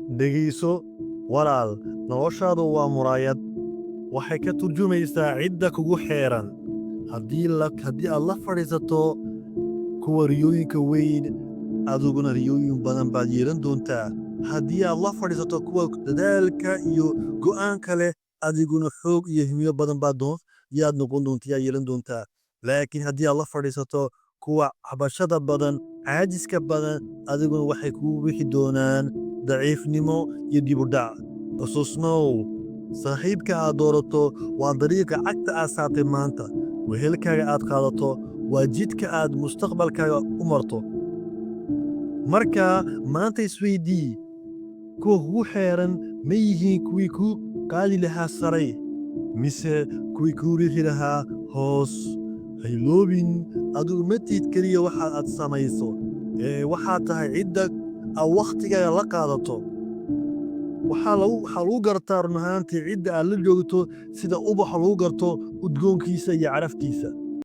Dhegayso walaal, noloshaadu waa muraayad. Waxay ka turjumaysaa cidda kugu xeeran. Haddii aad la fadhiisato kuwa riyooyinka weyn, adiguna riyooyin badan baad yeelan doontaa. Haddii aad la fadhiisato kuwa dadaalka iyo go'aanka leh, adiguna xoog iyo himilo badan baad doon yaad noqon doonta, yaad yeelan doontaa. Laakiin haddii aad la fadhiisato kuwa cabashada badan, caajiska badan, adiguna waxay kugu wixi doonaan daciifnimo iyo dib u dhac. Xusuusnow, saaxiibka aad doorato waa dariiqa cagta aad saartay maanta. Wehelkaaga aad qaadato waa jidka aad mustaqbalkaaga u marto. Marka maanta isweydii: kuwa kugu xeeran ma yihiin kuwii kuu qaadi lahaa saray, mise kuwii kuu riixi lahaa hoos? Ha iloobin, adigu ma tihid keliya waxa aad samayso, ee waxaad tahay cidda aad wakhtigaaga la qaadato. Waxaa lagu gartaa run ahaantii cidda aad la joogto sida ubaxa lagu garto udgoonkiisa iyo caraftiisa.